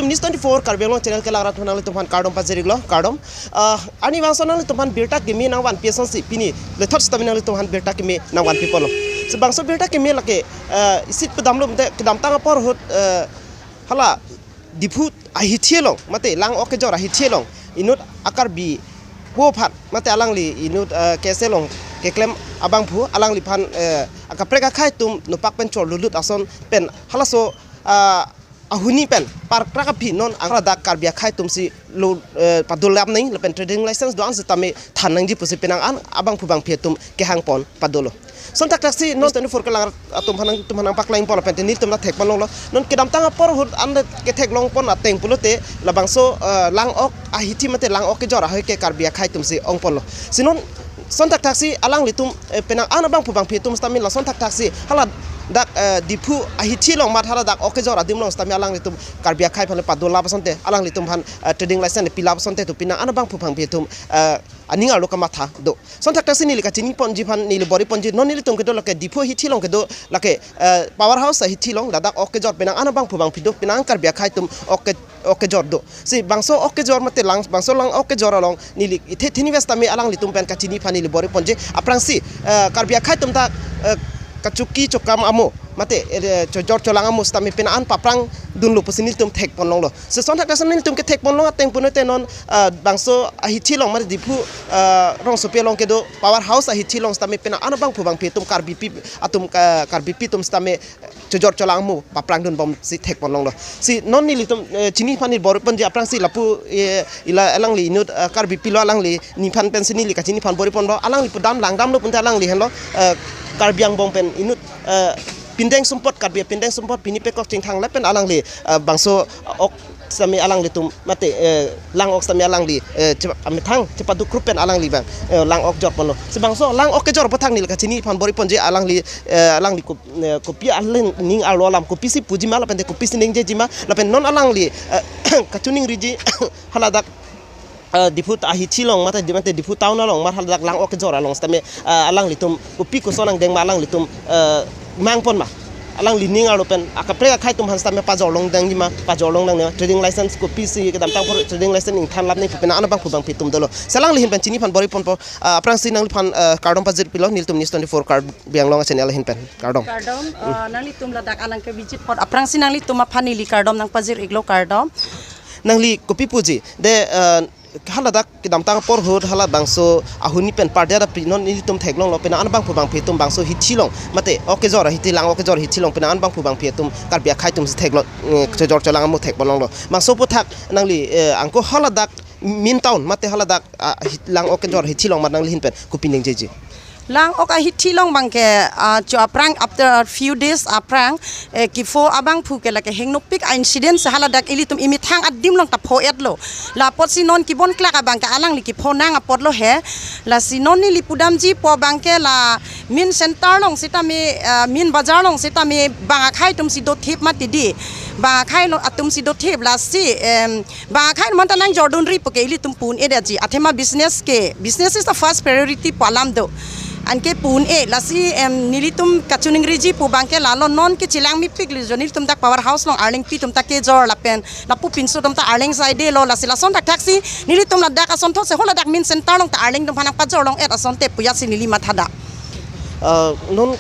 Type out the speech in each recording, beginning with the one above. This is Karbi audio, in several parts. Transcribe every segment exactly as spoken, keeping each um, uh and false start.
News twenty-four Karbi Anglong channel kelang arat nanglitum aphan kardom pajir-iklo, kardom. Ah, arnivang ason nanglitum aphan birta kimi nangvanpi asonsi pini lethot sitame nanglitum aphan birta kimi nangvanpi ponlo. Si bangso birta kimi lake, ah, isi pudamlo mate kedamtang apor ahut, ah, hala Diphu ahithi along mate lang-ok kejor ahithi along inut a-Karbi ho aphan mate alangli inut, ah, K S A along keklem abangphu alangliphan, eh, akaprek akhei atum nopak pen chorlulut ason pen halaso, ah, ahuni pen parkrak aphi non ang ladak Karbi akhei atumsi lo, eh, padolap nangji lapen trading license do-an sitame than nangji pusi penang an abangphu bangphi atum kehang pon padolo. Lason thakthaksi non twenty-four kelang arat atum aphan nangtum aphan nangpaklang pon lapen te nelitum ta thek pon longlo. Non kedamtang apor ahut an ketheklong pon ateng pulote labangso, eh, lang-ok ahithi mate lang-ok kejor ahoi ke Karbi akhei atumsi ong ponlo. Si non lason thakthaksi alanglitum, eh, penang an abangphu bangphi atum sitame lason thakthaksi haladak, eh, Diphu ahithi along mat haladak ok kejor adim along sitame alanglitum Karbi akhei aphan le padolap asonte alanglitum aphan, eh, trading license pilap asonte tu penang an abangphu bangphi atum, eh, aning arlo kamatha do. Lason thakthaksi neli kachini ponji aphan neli bor-i ponji non nelitum kedo lake Diphu ahithi along kedo lake, eh, power house ahithi along ladak ok kejor penang an abangphu bangphi do, penang an Karbi akhei atum ok ke, ok kejor do. Si bangso ok kejor mate lang, bangso lang-ok kejor along neli ithe thini ves tame alanglitum pen kachini aphan neli bor-i ponji. Aphrangsi, eh, Karbi akhei atum ta, eh, kachoki chokam amo mate, eh, chojor cholang amo sitame penang an paphrang dunlo pusi nelitum thek pon longlo. Si lason thakthaksi nelitum kethek pon long ateng pulote non, ah, bangso ahithi along mate Diphu, ah, rongsopi along kedo power house ahithi along sitame penang an abangphu bangphi atum Karbipi atum ka-, Karbipi atum sitame chojor cholang amo paphrang dunbomsi thek pon longlo. Si non nelitum, eh, chini aphan neli bor-i ponji aphrangsi lapu, eh, ila alangli inut, eh, Karbipi lo alangli nephan pensi neli kachini aphan bor-i ponlo alangli pudam langdamlo pulote alangli henlo, eh, Karbi angbong pen inut, eh, pindeng sumpot Karbi pindeng sumpot pini pekok chingthang lapen alangli, eh, bangso ok sitame alanglitum mate, eh, lang-ok sitame alangli, eh, chepa-, amethang chepadukrup pen alangli bang, eh, lang-ok jor ponlo. Si bangso lang-ok kejor aphuthak neli kachini aphan bor-i ponji alangli, eh, alangli kop-, eh, kopi alen ning arlo alam kopisi pujima lapen te kopisi ningjeji ma lapen non alangli, eh, kachiningriji haladak, eh, Diphu ahithi along mate, mate Diphu town along mat haladak lang-ok kejor along sitame, eh, alanglitum kopi koson angdeng ma alanglitum, eh, mang pon ma alangli ning arlo pen akaprek akhei atum aphan sitame pajor longdangji ma pajor longdang ne trading license kopisi kedamtang apor trading license ingthan lap nangji pu penang an abangphu bangphi atum dolo. Si alangli ahin pen chini aphan bor-i ponpo, ah, aphrangsi nangliphan, ah, kardom pajir pilo nelitum News twenty-four Karbi Anglong channel ahin pen. Kardom. Kardom, ah, nanglitum ladak alang ke visit apot aphrangsi nanglitum aphan neli kardom nangpajir-iklo, kardom. Nangli kopi puji de, ah, haladak kedamtang apor ahut halabangso ahuni pen pardet aphi non nelitum theklonglo penang an abangphu bangphi atum bangso hithi along mate ok kejor ahithi lang-ok kejor hithi along penang an abangphu bangphi atum Karbi akhei atumsi theklong, eh, chojor cholang amo thek pon longlo. Bangso aphuthak nangli, eh, angko haladak main town mate haladak, ah, hi-, lang-ok kejor hithi along mat nangli ahin pen kopi ningjeji? Lang-ok ahithi along abangke, ah, cho aphrang after few days aphrang, eh, kepho abangphu ke lake hengnopik a-incident si haladak ilitum emethang adim along ta pho-etlo. La apotsi non kebonklak abangke alangli kepho nang apotlo he. Lasi non neli pudamji pu abangke la main center along sitame, ah, main bazar along sitame bang akhei atumsi dothip mati di. Bang akhei along atumsi dothip lasi, em, bang akhei atum anta nangjordunri pu ke ilitum pu un-edetji. Athema business ke, business is the first priority pu alam do. Anke pu un-e, lasi, em, nelitum kachiningriji pu abangke lalo non ke chelang mepiklo jo nelitum dak power house along arlengpi atum ta kejor lapen lapu pinso atum ta arleng saidelo, lasi lason thakthaksi nelitum ladak asonthotsi haladak main center along ta arleng atum aphan nangpajor long-et asonte pu jatsi neli mathadam. Ah, non,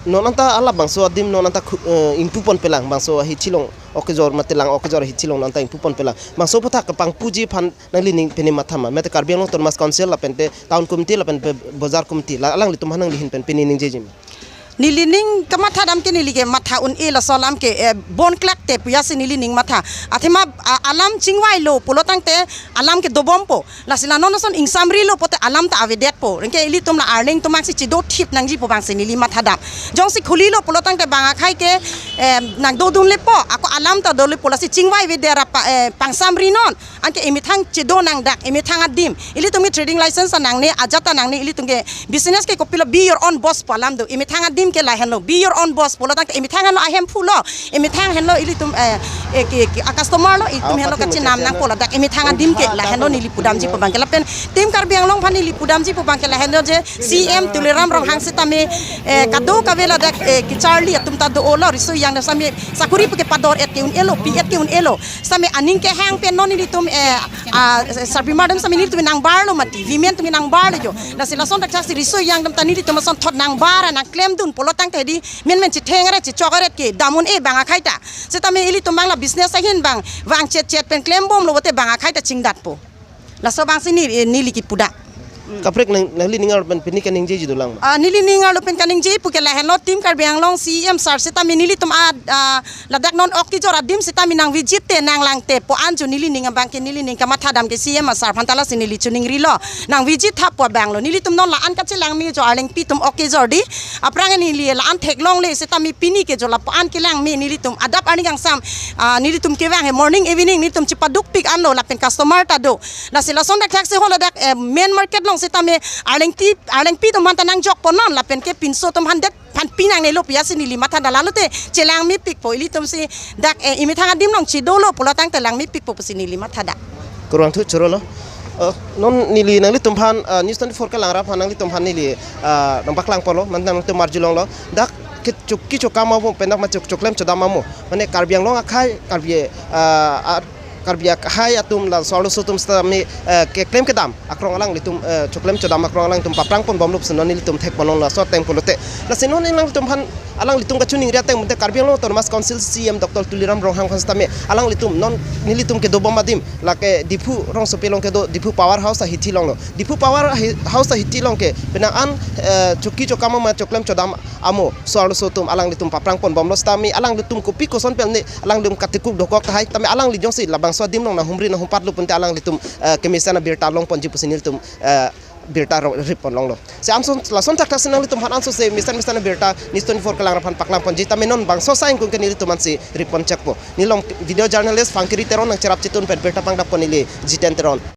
non anta halabangso adim non anta khu-, eh, ingpu ponpelang bangso ahithi along ok kejor mate lang-ok kejor ahithi along non anta ingpu ponpelang. Bangso aphuthak kepangpuji aphan nanglining pine matha ma? Mate Karbi Anglong Autonomous Council lapen te town committee lapen pe bazar committee la alanglitum aphan nangli ahin pen pine ningjeji ma? Nelining kamathadam ke neli ke matha un-e laso alam ke, eh, bonklak te pu jatsi nelining matha. Athema, ah, alam chingvailo pulo tangte alam ke dobompo. Lasi la non ason ingsamrilo pote alam ta avedetpo. Anke ilitum la arleng atum angsi chedothip nangji pu abangsi neli mathadam. Jongsi khulilo pulo tangte bang akhei ke, em, nangdodunlepo, ako alam ta dolepo, lasi chingvaivedet ra pa, eh, pangsamri non. Anke emethang chedo nangdak, emethang adim. Ilitum ke trading license ta nangne, ajat ta nangne, ilitum ke business ke kopilo be your own boss pu alam do. Emethang adim ke lahenlo, be your own boss pulo tangte emethang henlo ahemphu lo, emethang henlo ilitum, eh, eh, ke, ke, a customer lo, itum Ah, henlo pati kachinam muchot nangpo henlo. Ladak emethang adim ke lahenlo neli pudamji pu abang ke lapen Team Karbi Anglong aphan neli pudamji pu abang ke lahenlo je C M Tuliram Ronghang setame, eh, kadokave ladak, eh, kacharli atum ta do-olo, riso ejang setame sakuri pu kepador-et ke un-elo, pi-et ke un-elo. Setame aning kehang pen non nelitum, eh, ah, Sarbimar atum setame nelitum nangbarlo mati, women atum nangbarlo jo. Lasi lason thakthaksi riso ejang atum ta nelitum asonthot nangbar, nangklemdun pulo tangte di, menmen chetheng-ret, chechok-ret kedam un-e bang akhai ta. Setame ilitum abang la business ahin abang vangchetchet pen klembomlo pulote bang akhai ta chingdatpo. Laso abangsi neli, neli kipu da. Kaprek nang, nangli ning arlo pen pini kaningjeji dolang ma? Ah, neli ning arlo pen kaningje pu ke lahenlo, Team Karbi Anglong C M sir setame nelitum a, ah, ladak non ok kejor adim setame nang visit te nanglangte pu an jo neli ning abang ke, neli ning kamathadam ke C M sir aphan ta lasi neli choningrilo. Nang visit tha pu abang lo. Nelitum non la-an kachelangme jo arlengpi atum ok kejor di. Aphrang neli la-an theklongle setame pini ke jo lapu an kelangme nelitum adap arni kangsam, ah, nelitum kevang he morning evening nelitum chepadukpik anlo lapen customer ta do. Lasi lason thakthaksi ho ladak, eh, main market along setame arlengpi, arlengpi atum aphan ta nangjokpo non lapen ke pinso atum aphan det aphan pi nangnelo pu ya si neli mathada, lalote chelangmepikpo ilitum si dak, eh, emethang adim along chedolo pulo tangte langmepikpo pusi neli mathada. Kurvangthu chorolo. Eh, non neli nanglitum aphan, eh, News twenty-four kelang ra aphan nanglitum aphan neli, eh, nangpaklangpolo, mane nanglitum arjulonglo. Dak kechok, kechokam amo, penang ma chok, choklem chodam amo. Mane Karbi Anglong akhai, Karbi, eh, a-, Karbi akhai atum laso arloso atum setame, eh, keklem kedam akrong alanglitum, eh, choklem chodam akrong alanglitum paprang ponbomlo pusi non nelitum thekponlonglo laso ateng pulote. Lasi non nanglitum aphan alanglitum kachiningri ateng mate Karbi Anglong Autonomous Council C M Doctor Tuliram Ronghang aphan setame alanglitum non nelitum kedobom adim lake Diphu rongsopi along kedo Diphu Power House ahithi alonglo. Diphu Power hi-, House ahithi along ke penang an, eh, chok, kechokam amo, choklem chodam amo, so arloso atum alanglitum paprang ponbomlo setame alanglitum kopi koson pen ne alanglitum katikuk dokok tahai, tame alangli jongsi labangso adim along nanghumri nanghumpatlo pulote alanglitum, eh, kemesen abirta longponji pusi nelitum, eh, birta ro-, rip ponlonglo. Si anson, lason thakthaksi nanglitum aphan anso se mesen mesen abirta News twenty-four kelang ra aphan paklangponji, tame non bangso asai ingkung ke nelitum ansi rip ponchekpo. Neli along video journalist Pangkiri Teron nangcherap chetun pen birta pangdappo neli Jiten Teron.